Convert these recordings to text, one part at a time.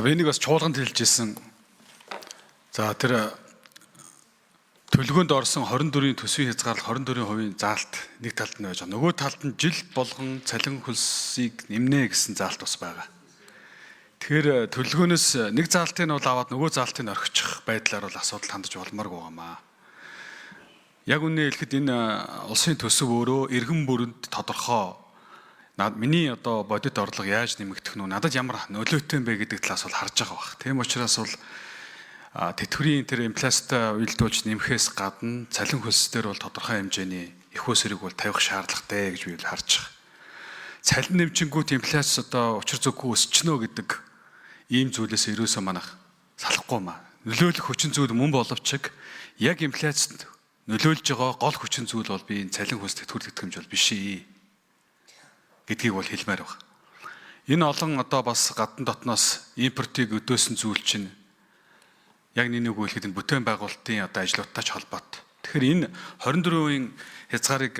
Би нэг бас чуулганд хэлж исэн. За, тэр төлгөөнд орсон 24-ийн төсвийн хязгаарлал 24% заалт нэг талд нь байж байгаа. Нөгөө талд нь жил болгон цалин хөлсийг нэмнэ гэсэн заалт бас байгаа. Тэгэхээр төлгөөнөөс нэг заалтыг нь бол аваад нөгөө заалтыг нь орхичих байдлаар бол асуудал хандаж болмооргүй байгаамаа. Яг үнэ хэлэхэд энэ улсын төсөв өөрөө эргэн бүрэнд тодорхой над миний одоо бодит орлого яаж нэмэгдэх нь, надад ямар нөлөөтэй юм бэ гэдэг талаас бол харж байгаа бах. Тийм учраас бол тэтгэврийн тэр инфляцтай уялдуулж нэмэхээс гадна цалин хөлс дээр бол тодорхой хэмжээний их усрыг бол тавих шаардлагатай гэж би бол харж байгаа. Цалин нэмчингүүт инфляц одоо учир зүйгүй өсчнөө гэдэг ийм зүйлээс ерөөсөө манах салахгүй маа. Нөлөөлөх хүчин зүйл мөн боловч яг инфляцид нөлөөлж байгаа гол хүчин зүйл бол би энэ цалин хөлс тэтгэвэр тэтгэмж бол биш ээ гэдгийг бол хэлмээр байна. Энэ олон одоо бас гадна дотноос импортыг өдөөсөн зүйл чинь яг нэг үг хэлэхэд энэ бүтээн байгуулалтын одоо ажлуудтай ч холбоотой. Тэгэхээр энэ 24% хязгаарыг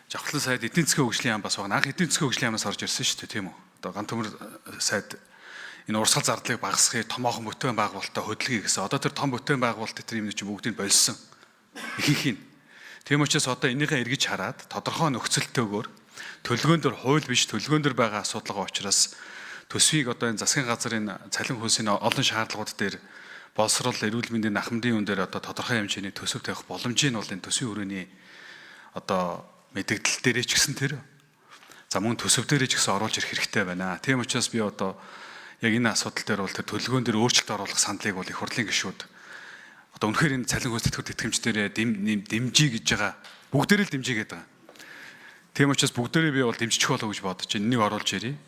Жавхлан сайд, эдийн засгийн хөгжлийн яам бас байна. Анх эдийн засгийн хөгжлийн яамаас орж ирсэн шүү дээ, тийм үү? Одоо ган төмөр сайд энэ урсгал зардлыг багасгахыг, томоохон бүтээн байгуулалтаа хөдөлгөе гэсэн. Одоо тэр том бүтээн байгуулалт тэр юм чинь бүгдийг болсон. Ихэнх нь. Тийм учраас одоо энийгээ эргэж хараад тодорхой нөхцөлтэйгээр төлгөөн дээр хууль биш, төлгөөн дээр байгаа асуудал байгаа учраас төсвийг одоо энэ засгийн газрын цалин хөлсийн олон шаардлагууд дээр боловсрол, эрүүл мэндийн, нахамдын үн дээр одоо тодорхой хэмжээний төсөв тавих боломжийг бол энэ төсвийн хүрээний одоо мэдэгдэл дээрээ ч гэсэн тэр за мөн төсөв дээрээ ч гэсэн оруулж ирэх хэрэгтэй байна. Тийм учраас би одоо яг энэ асуудал дээр бол тэр төлгөөн дээр өөрчлөлт оруулах саналыг бол их хурлын гишүүд одоо үнэхээр энэ цалин хөлс тэтгэвэр тэтгэмж дээрээ дэмжиж гэж байгаа, бүгдээрээ л дэмжиж гэдэг байгаа. Тийм учраас бүгдээрээ би бол дэмжих болов гэж бодож энэнийг оруулж ирье.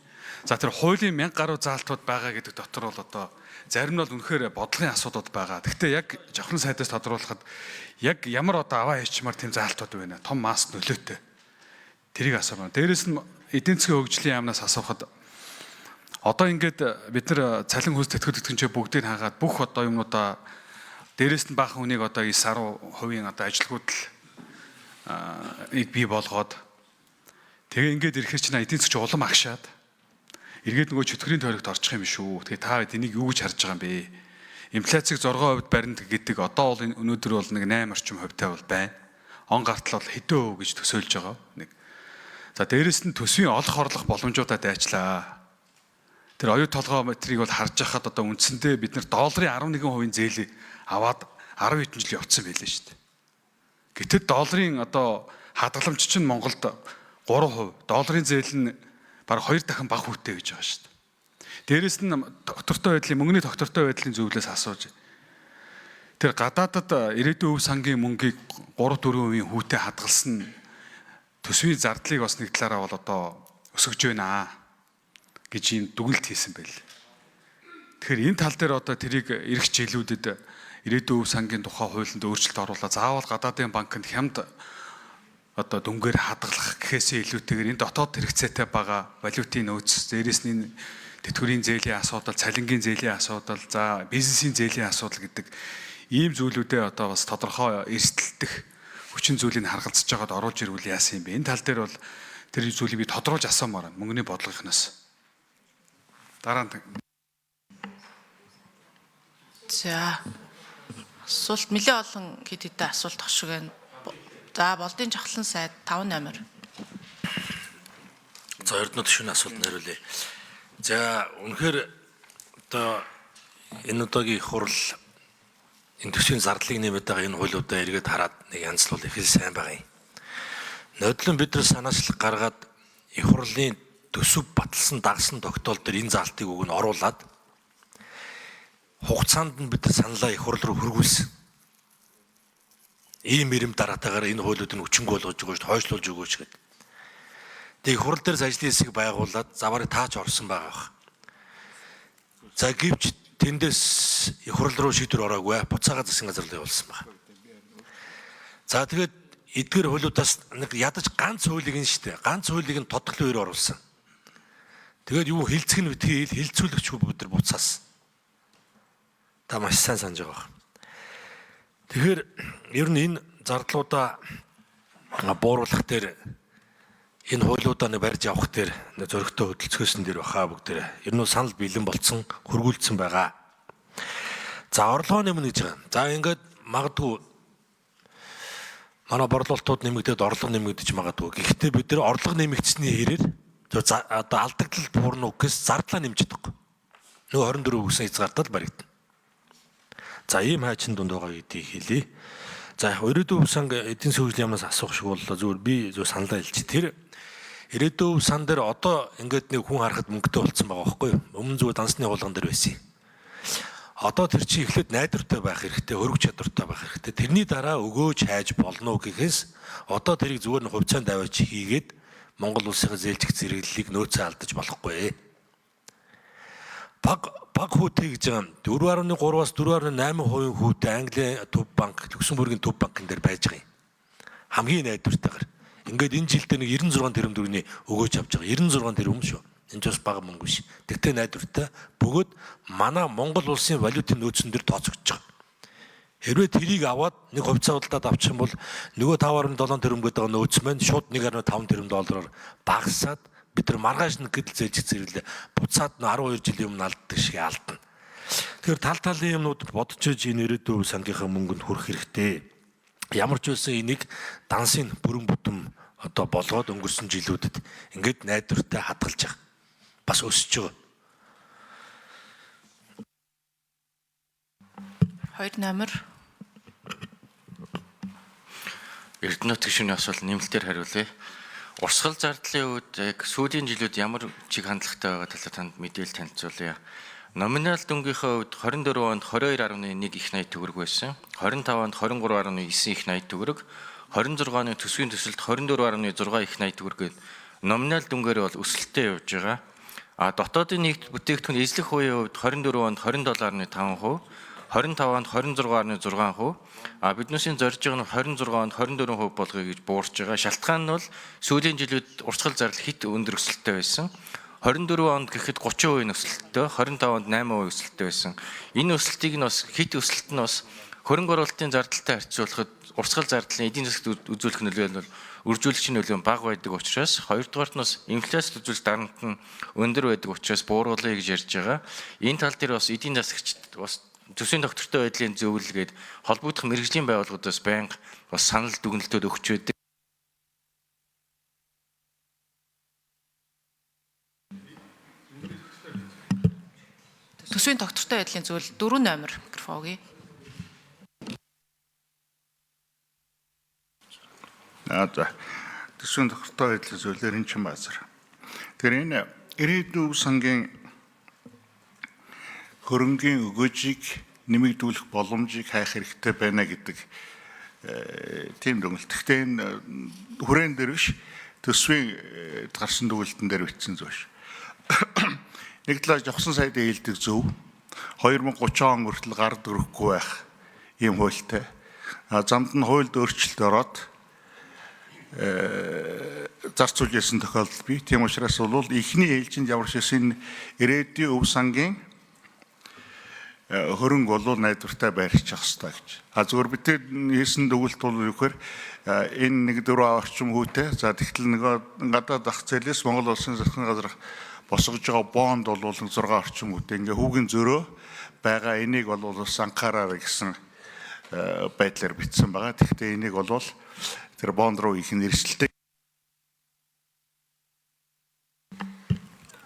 За, тэр хуулийн 1000 гаруй заалтууд байгаа гэдэг дотор бол одоо зарим нь бол үнэхээр бодлогын асуудлууд байгаа. Гэхдээ яг Жавхлан сайдаас тодруулахад яг ямар одоо аваа хийчмаар тийм заалтууд байна. Том масс нөлөөтэй. Тэрийг асуумаар. Дээрэс нь эдийн засгийн хөгжлийн яамнаас асуухад одоо ингээд бид нар цалин хөлс тэтгэл тэтгэнчээ бүгдийг хаагаад бүх одоо юмнуудаа, дээрэс нь баахан хүнийг одоо 9 10% одоо ажилгүйдэл ийг бий болгоод тэгээ ингээд ирэхээр чинь эдийн засгч улам агшаад эргээд нөгөө чөтгөрийн тойрогт орчих юм шүү. Тэгээ та энийг юу гэж харж байгаа юм бэ? Инфляцийг 6% барина гэдэг, одоо бол өнөөдөр бол нэг 8 орчим хувьтай бол байна. Он гартал бол хэдэн хувь гэж төсөөлж байгаа нэг. За, дээрэс нь төсвийн олох орлох боломжуудаа дайчлаа. Тэр оюу толгой метрийг бол харж байхад одоо үндсэндээ бид нар долларын 11% зээлийг аваад 10 хэдэн жил явцсан байлээ шүү дээ. Гэтэл долларын одоо хадгаламж чинь Монголд 3%, долларын зээл нь бараг 2 дахин бага хүүтэй гэж байгаа шүү дээ. Дээрэс нь доктортой байдлын, мөнгөний доктортой байдлын зөвлөөс асууж. Тэр гадаадад ирээдүйн өв сангийн мөнгийг 3 4% хүүтэй хадгалсан төсвийн зардлыг бас нэг талаараа бол одоо өсгөж байна гэж ийм дүгнэлт хийсэн байл. Тэгэхээр энэ тал дээр одоо тэрийг ирэх жилүүдэд ирээдүйн өв сангийн тухай хуулинд өөрчлөлт оруулаад заавал гадаадын банкнд хямд одоо дүнгээр хадгалах гэхээсээ илүүтэйгээр энэ дотоод хэрэгцээтэй байгаа валютын нөөц, дээрэс нь энэ тэтгэврийн зээлийн асуудал, цалингийн зээлийн асуудал, за бизнесийн зээлийн асуудал гэдэг ийм зүйлүүдээ одоо бас тодорхой эрсдэлдэх хүчин зүйлийг харгалзаж байгаад оруулж ирвэл яасан юм бэ? Энэ тал дээр бол тэр зүйлийг би тодруулж асуумаар байна мөнгөний бодлогынхнаас. Дараа нь За, асуулт нэлээд олон хэд хэдэн асуулт ах шиг байна. За, Болдын Жавхлан сайд, 5 номер. За, Эрдэнэт шөнө асуултанд хариулъя. За, үнэхээр одоо энэ удаагийн их хурл энэ төсвийн зардлыг нэмээд байгаа энэ хуулиудаа эргээд хараад нэг янзлуул их л сайн байгаа юм. Нодлон бид нар санаачлаг гаргаад их хурлын төсөв баталсан дагсан тогтоол дээр энэ заалтыг үг нь оруулаад хугацаанд нь бид нар саналаа их хурл руу хөргүүлсэн. Ийм ирэм дараатайгаар энэ хуулиудыг өчнгөө болгож өгөөч, хойшлуулж өгөөч гэдэг. Тэгээ их хурл дээр ажлын хэсэг байгуулад заваарыг тааж орсон байгаа бах. За, гэвч тэндээс их хурл руу шийдвэр ороогүй. Буцаага засгийн газар руу явуулсан байна. За, тэгээд эдгээр хуулиудаас нэг ядаж ганц хуулийг нь штэ. Ганц хуулийг нь тодголын үеэр оруулсан. Тэгээд юу хилцэх нь битгий хилцүүлэгчгүй бид нар буцаасан. Та маш сайн санаж байгаа бах. Тэгэхээр ер нь энэ зардлуудаа бууруулах дээр Энэ хуулиудаа нэг барьж явах дээр нэг зөрөгтэй хөдөлцгөөсөн дээр баха бүгдээрээ. Ер нь санал бэлэн болцсон, хөргүүлсэн байгаа. За орлогоо нэмнэ гэж байгаа. За ингээд магадгүй манай борлуулалтууд нэмэгдээд орлого нэмэгдэж магадгүй. Гэхдээ бид нар орлого нэмэгдсэний хэрээр одоо алдагдал буурна уу гэхээс зардлаа нэмж чадахгүй. Нөгөө 24 гэсэн хязгаартал баригдана. За ийм хайчин дунд байгаа гэдгийг хэлье. За ирээдүйн өв санг эдийн засгийн хөгжлийн яамнаас асуух шиг боллоо. Зүгээр би зүгээр саналаа хэлчих. Тэр ирээдүйн өв сан дээр одоо ингээд нэг хүн харахад мөнгөтэй болцсон байгаа байхгүй юу? Өмнө зүгээр дансны хулган дээр байсан юм. Одоо тэр чинь эхлээд найдвартай байх хэрэгтэй, хөрвөх чадвартай байх хэрэгтэй. Тэрний дараа өгөөж хайж болно гэхээс одоо тэрийг зүгээр нь хувьцаанд аваач хийгээд Монгол улсын зээлжих зэрэглэлийг нөөцөө алдаж болохгүй. Баг хүүтэй гэж байгаа 4.3-аас 4.8% хүүтэй Английн төв банк, Люксембургийн төв банкн дээр байж байгаа юм. Хамгийн найдвартайгаар. Ингээд энэ жилдээ нэг 96 тэрбум төгрөгийн өгөөж авч байгаа. 96 тэрбум шүү. Энэ ч бас бага мөнгө биш. Тэгтээ найдвартай бөгөөд манай Монгол улсын валютын нөөцөн дээр тооцогдож байгаа. Хэрвээ тэрийг аваад нэг хувьцаа худалдаад авчих юм бол нөгөө 5.7 тэрбум гэдэг нөөц маань шууд 1.5 тэрбум доллараар багасаад бид нар маргааш нэг гэдэл зээлжих зэрэглээ буцаад 12 жилийн өмнө алддаг шиг алдна. Тэгэхээр тал талын юмнууд бодож иж энэ ирээдүйн сангийнхаа мөнгөнд хүрэх хэрэгтэй. Ямар ч байсан энийг дансын бүрэн бүтэн одоо болгоод өнгөрсөн жилүүдэд ингээд найдвартай хадгалж байгаа. Бас өсөж байгаа. 2 номер. Эрдэнэт гишүүний асуулт нэмэлтээр хариулъя. Урсгал зардлын үед яг сүүлийн жилүүд ямар чиг хандлагатай байгаа талаар танд мэдээлэл танилцуулъя. Номинал дүнгийнхээ хувьд 24 онд 22.1 их 80 төгрөг байсан. 25 онд 23.9 их 80 төгрөг, 26 оны төсвийн төсөлд 24.6 их 80 төгрөг гээд номинал дүнгээр бол өсөлттэй явж байгаа. А дотоодын нийт бүтээгдэхүүн эзлэх хувийн хувьд 24 онд 27.5%, 25 онд 26.6%, а биднээсийн зорж байгаа нь 26 онд 24% болгоё гэж буурч байгаа. Шалтгаан нь бол сүүлийн жилүүд урсгал зардал хит өндөр өсөлттэй байсан. 24 онд гэхэд 30% өсөлттэй, 25 онд 8% өсөлттэй байсан. Энэ өсөлтийг нь бас хит өсөлт нь бас хөрөнгө оруулалтын зардалтай харьцуулахад урсгал зардлын эдийн засагт үзүүлэх нөлөө нь бол үржүүлэгчийн нөлөө бага байдаг учраас, хоёрдугаарт нь бас инфляцид үзүүлэх дарамт нь өндөр байдаг учраас бууруулъя гэж ярьж байгаа. Энэ тал дээр бас эдийн засагчид бас төсвийн доктортой байдлын зөвлөл гээд холбогдох мэргэжлийн байгууллагуудаас байнга бас санал дүгнэлтүүд өгч байдаг. Төсвийн доктортой байдлын зөвлөл 4 номер микрофон өгье. За. Төсвийн доктортой байдлын зөвлөлөөр энэ чин баазар. Тэгэхээр энэ ирээдүйн өв сангийн хөрөнгийн өгөөжийг нэмэгдүүлэх боломжийг хайх хэрэгтэй байна гэдэг тийм дүгнэлт. Гэхдээ энэ хүрээн дээр биш, төсвийн гарсан дүгнэлтэн дээр бичсэн зүйл биш. Нэг талаар жавхсан сайдын хэлдэг зөв. 2030 он хүртэл гар дөрөхгүй байх ийм хуультай. Замд нь хуульд өөрчлөлт ороод зарцуулж ирсэн тохиолдол бий. Тийм учраас бол эхний ээлжинд ямар ч байсан энэ ирээдүйн өв сангийн хөрөнгө бол найдвартай байрчих ёстой гэж. А зөвхөн бид хийсэн дүгэлт бол юу гэхээр энэ нэг дөрөв орчим хүүтэй. За тэгтэл нөгөө гадаад зах зээлээс Монгол улсын засгийн газар босгож байгаа бонд бол 6 орчим хүүтэй. Ингээ хүүгийн зөрөө байгаа энийг бол бас анхаараарай гэсэн байдлаар бичсэн байгаа. Тэгэхдээ энийг бол тэр бонд руу их нэрсэлтэй.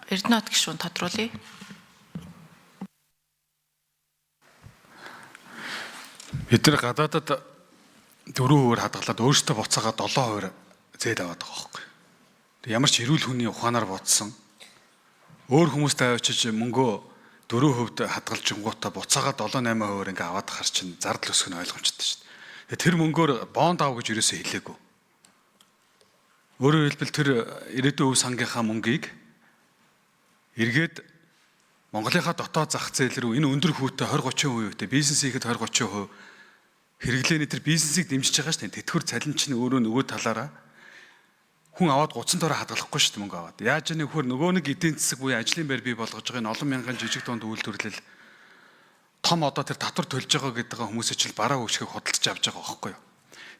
Эрдэнэт гишүүн тодруулъя. Бид нар гадаадад 4% хадгалаад өөрсдөө буцаагаа 7% зээл аваад байгаа байхгүй. Ямар ч эрүүл хүний ухаанаар бодсон өөр хүмүүстэй авчиж мөнгөө 4% хадгалж ингуутаа буцаагаа 7 8% ингээ аваад хар чинь зардал өсөх нь ойлгомжтой шүү дээ. Тэр мөнгөөр бонд ав гэж ерөөсөө хэлээгүй. Өөрөөр хэлбэл тэр ирээдүйн өв сангийнхаа мөнгийг эргээд Монголынхаа дотоод зах зээл рүү энэ өндөр хүүтэй 20 30% үүтэй бизнес хийхэд 20 30% хэрэглээний тэр бизнесийг дэмжиж байгаа шүү дээ. Тэтгэвэр цалин чинь өөрөө нөгөө талаараа хүн аваад гуцсан дорой хадгалахгүй шүү дээ мөнгө аваад. Яаж нэг хөр нөгөө нэг эдийн засаг буюу ажлын байр бий болгож байгаа энэ олон мянган жижиг дунд үйлдвэрлэл том одоо тэр татвар төлж байгаа гэдэг хүмүүсээ чил бараа өгшгийг худалдаж авч байгаа байхгүй юу.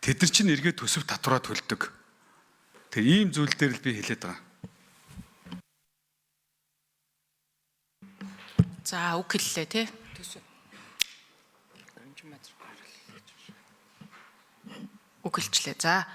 Тэд нар чинь эргээд төсөв татвараа төлдөг. Тэгээ ийм зүйл дээр л би хэлээд байгаа. За үг хэллээ тий. Үг хэлчлээ. За.